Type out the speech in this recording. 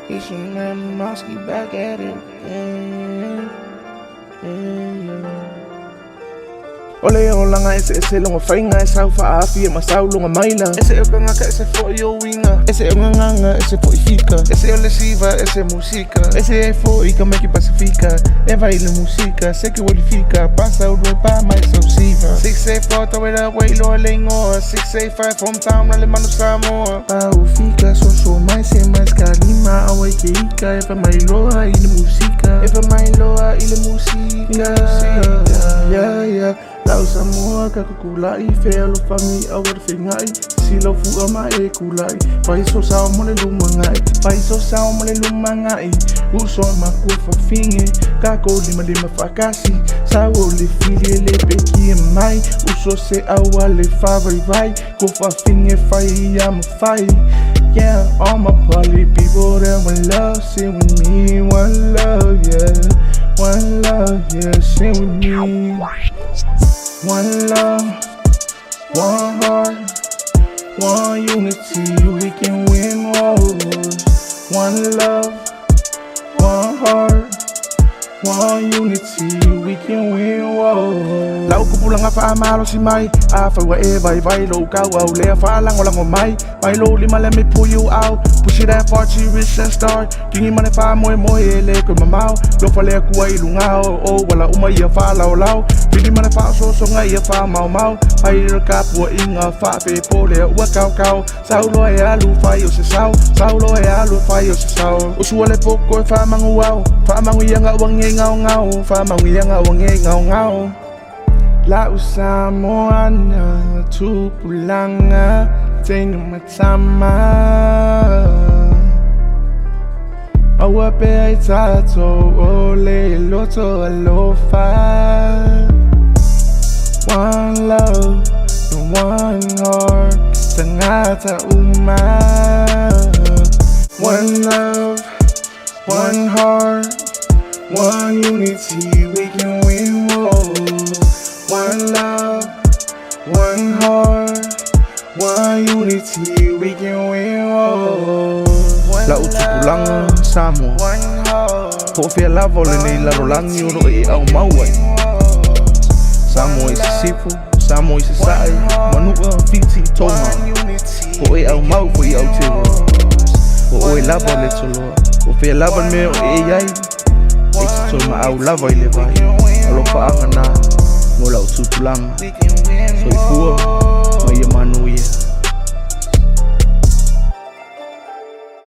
It's your man Mosky back at it again. Yeah. O le olaga eseese lona faiga e sau faaafi e ma sau luga maila. Ese o tagata ese fo'i o uiga. Ese o gagaga ese fo'i fika. Ese o le siva ese musika. Ese ai fo'i ka meki Pasifika. E vai le musika se ke ualifika. Pasa o pa mai sau siva. 684 throw it up wait loa le igoa. 685 hometown na le manu Samoa. Pau fika soso mai se mai skalima awa i ke ika e fa mai loa i le musika. E fa mai loa i le musika. Yeah. Lau Samoa ka kukulai fealofani aua le fegai sila fua ma e kulai fai so sao mo le lumagai fai so sao mo le lumagai uso makua fafine kako lima lima faakasi sau o le fili e le peki e mai uso se aua le faavaivai ko fafine fai ia mafai. Yeah, all my party people that want love, sing with me, one love, yeah. One love, yeah, sing with me. One love, one heart, one unity, we can win wars. One love, one heart, one unity, we can win wars. Lau tupulaga faamalosi mai, afai ua e vaivai lou kauau lea faalagolago mai mai lou lima let me pull you out. Push it that far to reach that star. Kigi ma le faamoemoe e le koe mamao. Lofa le Atua i luga o o wala uma ia faalaolao. Fili ma le faaosoosoga ia faamaomao. Fai le tapuaiga faafepo lea ua kaokao. Sau loa e alu fai o se sao. Sau loa e alu fai o se sao. Usua le poko e faamaguao. Faamanuiaga ua gei gaogao. Faamanuiaga ua gei gaogao. Lau Samoa na tupulaga teine ma tama. Aua pea i tatou o le loto alofa. One love and one heart, tagata uma. One love, one heart, one unity, we can win wars. One love, one heart, one unity, we can win wars. Lau tupulaga Samoa, po o fea lava o lenei lalolagi o lo o e aumau ai. Samoa i Sisifo, Samoa i Sasae, Manua, Fiti, Tonga, po o e aumau foi i Aotearoa. O oe lava o le toloa, o fea lava le mea o e i ai, e te tolomaau lava i le vai. Alofaaga na mo lau tupulaga. Soifua.